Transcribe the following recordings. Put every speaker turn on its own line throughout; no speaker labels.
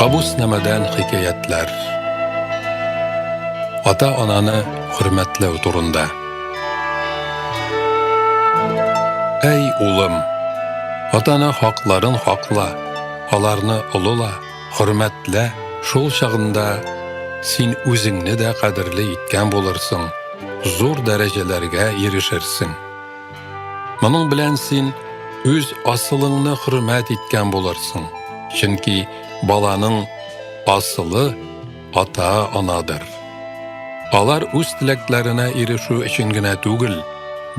Кабуснамәдән хикәятләр. Ата-ананы хөрмәтләү турында. Әй, улым, ата-ана хакларын хакла, аларны олыла, хөрмәтлә, шул чагында син үзеңне дә кадерле иткән булырсың, зур дәрәҗәләргә ирешерсең. Моның белән син үз асылыңны хөрмәт иткән булырсың. Чөнки баланың асылы ата-анадыр. Алар үз теләкләренә ирешү өчен генә түгел,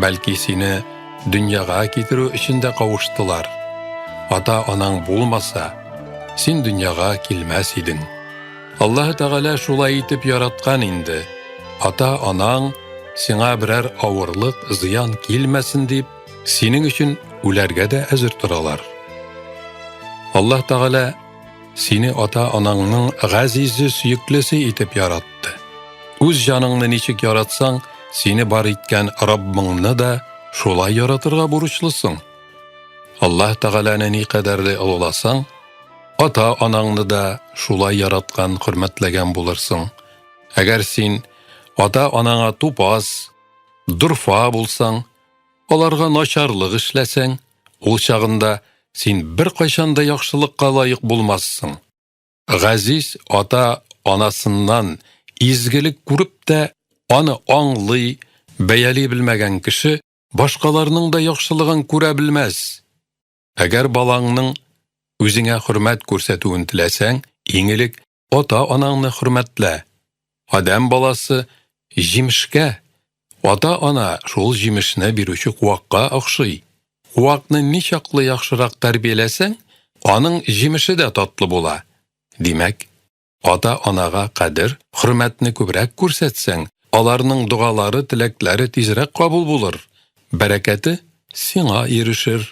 бәлки сине дөньяга китерү өчен дә кавыштылар. Ата-анаң булмаса, син дөньяга килмәс идең. Аллаһы Тәгалә шулай итеп яраткан инде. Ата-анаң сиңа берәр авырлык, зыян килмәсен дип, синең өчен үләргә дә әзер торалар. Аллаһ Тәгалә сине ата-анаңның газизе, сөеклесе итеп яратты. Үз җаныңны ничек яратсаң, сине бар иткән Раббыңны да шулай яратырга бурычлысың. Аллаһ Тәгаләне никадәрле олыласаң, Ата-анаңны да шулай яраткан, хөрмәтләгән булырсың. Әгәр син ата-анаңа тупас, дорфа булсаң, аларга начарлык эшләсәң, ул чагында син беркайчан да яхшылыкка лаек булмассың. Газиз ата-анасыннан изгелек күреп тә, аны аңлый, бәяли белмәгән кеше башкаларның да яхшылыгын күрә белмәс. Әгәр балаңның үзеңә хөрмәт күрсәтүен теләсәң, иң элек ата-анаңны хөрмәтлә. Адәм баласы җимешкә, ата-ана шул җимешне бирүче куакка охшый. Куакны ничаклы яхшырак тәрбияләсәң, аның җимеше дә татлы була. Димәк, ата-анага кадер, хөрмәтне күбрәк күрсәтсәң, аларның догалары, теләкләре тизрәк кабул булыр, бәрәкәте сиңа ирешер.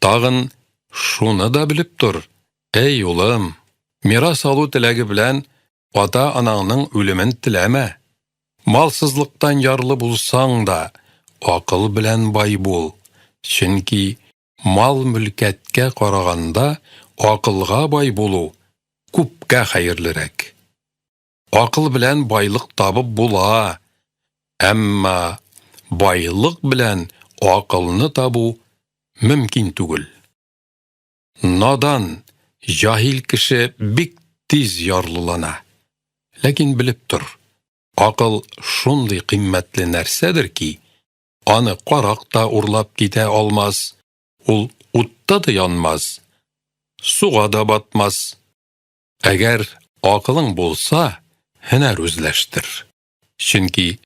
Тагын шуны да белеп тор, әй улым, мирас алу теләге белән ата-анаңның үлемен теләмә. Малсызлыктан ярлы булсаң да, акыл белән бай бул, чөнки Мал-мөлкәткә караганда акылга бай булу күпкә хәерлерәк. Акыл белән байлык табып була, әмма байлык белән акылны табу мөмкин түгел. Надан, җаһил кеше бик тиз ярлылана. Ләкин белеп тор, акыл шундый кыйммәтле нәрсәдер ки, Аны карак та урлап китә алмас, ул утта да янмас, суга да батмас. Әгәр акылың булса, һөнәр үзләштер. Чөнки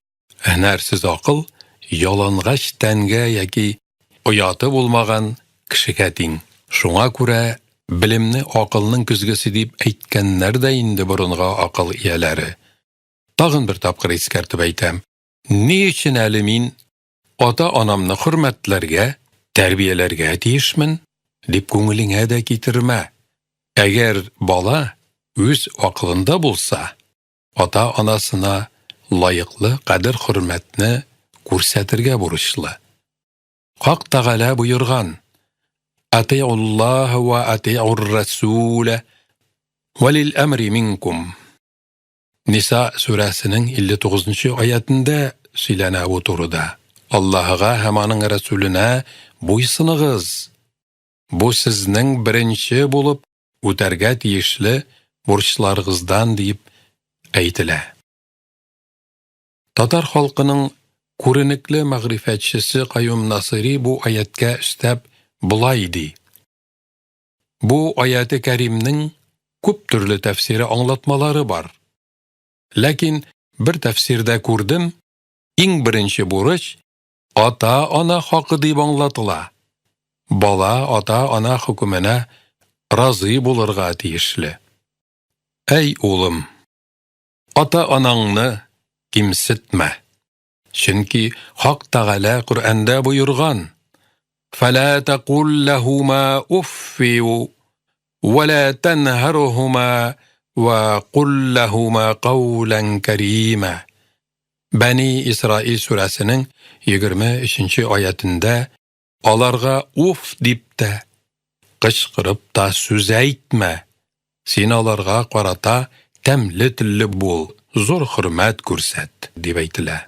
һөнәрсез акыл ялангач тәнгә яки ояты булмаган кешегә тиң. Шуңа күрә белемне акылның көзгесе дип әйткәннәр дә инде борынгы акыл ияләре. Тагын бер тапкыр искәртеп әйтәм, Ни өчен әле мин ата-анамны хөрмәтләргә, тәрбияләргә тиешмен, дип күңелеңә дә китермә. Әгәр бала үз акылында булса, ата-анасына лаеклы кадер-хөрмәтне күрсәтергә бурычлы. Хак Тәгалә боерган, Атиуллаһ ва атиур расулә ва лил әмри минкум. Ниса сүрәсенең 59 нчы аятендә сөйләнә бу турыда. Аллаһыга һәм аның Рәсүленә буйсыныгыз. Бу сезнең беренче булып үтәргә тиешле бурычларыгыздан дип әйтелә. Татар халкының күренекле мәгърифәтчесе Каюм Насыйри бу аятькә өстәп болай ди. Бу аяте кәримнең күп төрле тәфсире аңлатмалары бар. Ләкин бер тәфсирдә күрдем, иң беренче бурыч ата-ана хакы дип аңлатыла. Бала ата-ана хөкеменә разый булырга тиешле. Әй улым, ата-анаңны кимсетмә. Чөнки Хак Тәгалә Коръәндә боерган: "Фәлә тәкул ләһума уффи вә лә тәнһәрһума вә кул ләһума каулән кәримә." Бәни Исраил сүрәсенең 23 аятендә аларга уф дип тә, кычкырып та сүз әйтмә. Син аларга карата тәмле телле бул, зур хөрмәт күрсәт, дип әйтелә.